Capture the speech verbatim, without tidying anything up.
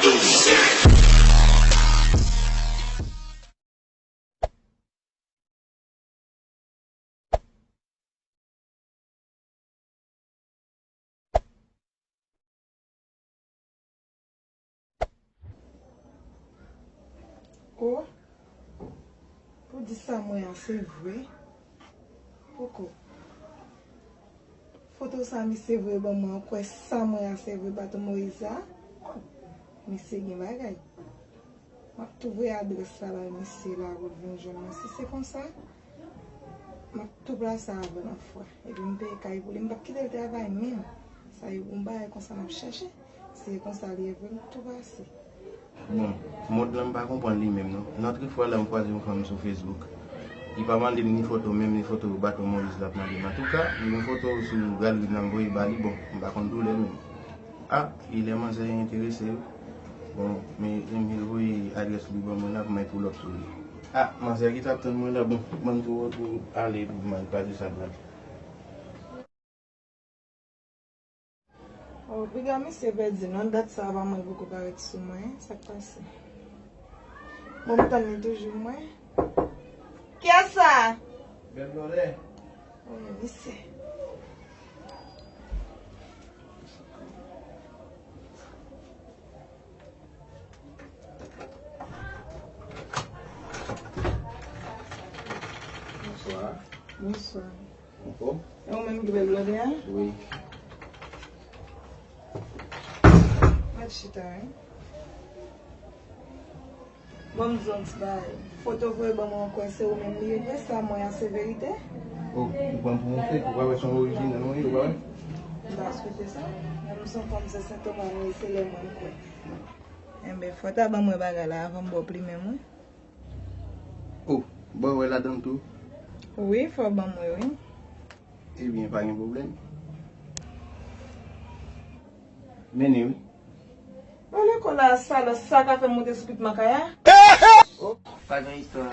Oh, pou di sa mwen a se vre. Poko. Foto sa misye voye ban mwen, ou kwè sa mwen a se vre, baton Moyiz la? Oh, misye gen bagay. M ap tou voye adrès la bay misye la pou l vin jwenn mwen. Si se konsa, m ap tou plase avè l anfwa. Epi m peye kay pou li. M p ap kite l travay menm. Sa yo bon bagay konsa m ap chèche. Si se konsa li ye vre, m tou pase. Bon, mòd lan m pa konprann li menm non. Nan trifwa la m kwaze yon fanm sou Facebook. Li pa mande m ni foto menm, ni foto baton Moyiz l ap mande m. Antouka, li gen foto sou galri m nan m voye ba li, bon, m pa konn doulè menm. Ah, li lè manzè enterese wi. Bon, men, men, men voye adrès li ban mwen la pou mwen pull up sou li. Ah, manzè ki t ap tann mwen la, bon, ban m tou, tou ale pou m al pase sa pral. Oh, piga misye pèdi non, dat sa pa mwen poko parèt sou mwen, sa k pase? Bon, m tann li toujou mwen. Kiyès sa? Bèl blòdè. Oh, misye. Bonswa. Bonswa. Anfòm? E ou menm ki bèl blòdè a? Wi. Mèt chita, wi. Ban m di w yon ti bagay. Foto voye ban mwen ankò, se ou menm li ye vre, sa mwen an se verite? Oh, ou pran m pou yon fake, ou pa wè se yon orijinal mwen ye, ou pa wè? M pa swete sa. Men m se yon fanm se Sentoma mwen ye, se lè mwen m kwè. Enben, fò w ta ban mwen bagay la avan m ba w plimen mwen. Oh, ba w wè ladan l tou? Wi, fò w ban mwen, wi. Ebyen, pa gen pwoblèm. Mennen wi. Bon, lekòl la, sa la, sa ka fè m moute sou pit makaya? Oh, pa gen istwa.